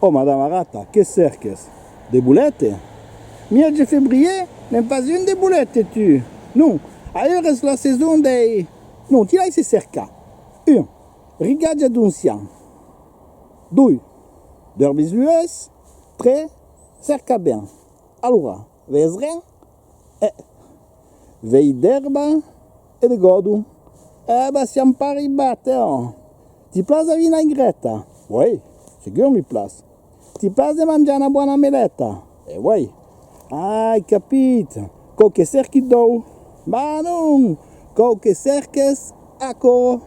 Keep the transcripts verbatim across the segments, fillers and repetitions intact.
Oh, madama rata, que cerques? De bolete? Mièg de febrièr, ne'n fas un de bolete, tu! Non, aüra es la sason dei... Non, ti laisse cercar. Un, regatja d'oncian. Doi, dèrbes uèlhs. Tres, cerca ben. Alora, ves ren? Eh, vei d'èrba e de gòdo. Eh, bah, siam pas arribats, eh, oh. Ti plas la vinaigreta? Uèi, segur mi plas. Ti plas de manjar una bòna meleta? E uèi. Ai, capit. Cau que cerqui d'òu. Bah non, cau que cerques aquò.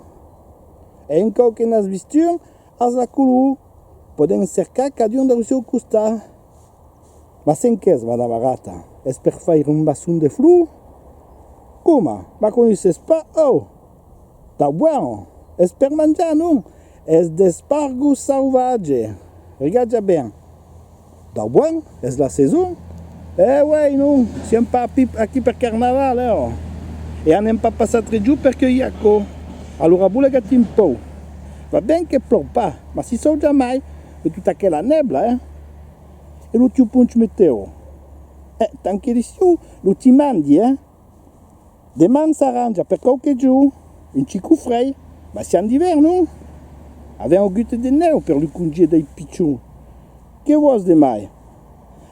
E un còp que n'as vist un, as la color. Podèm cercar cadun dau sieu costat. Mas cen qu'es, madama rata? Es per faire un baçon de flor? Coma? M'aconeisses pas? Oh! Dau bòn! Es per manjar, non? Es d'espargos sauvatges. Regatja ben. Dau bòn? Es la sason? E uèi, non, siam pas pi-, aquí per carnaval, eh, oh. E anem pas passar tres jorns per cuelhir aquò. Alora bolega-ti un pauc. Va ben que plòu pas, mas si sòu jamai, e tota aquela nèbla, eh? E lo tieu ponch metèo? Eh, tant que disiu, lo ti mandi, eh? Deman s'arranja per quauque jorn, un chico frei, mas siam d'ivèrn, non? Avèm augut de nèu per lo congé dei pichons. Que vòs de mai?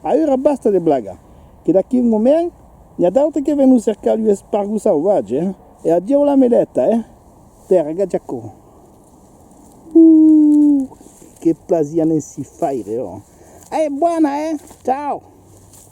Aüra basta de blaga, que d'aquí un moment, n'i a d'autres que venon cercar lu espargos sauvatges, eh? E adieu la meleta, eh? Tè, regatja aquò. Uh, que plaser a ne'n si faire, oh! Allez, bòna, eh? Ciao!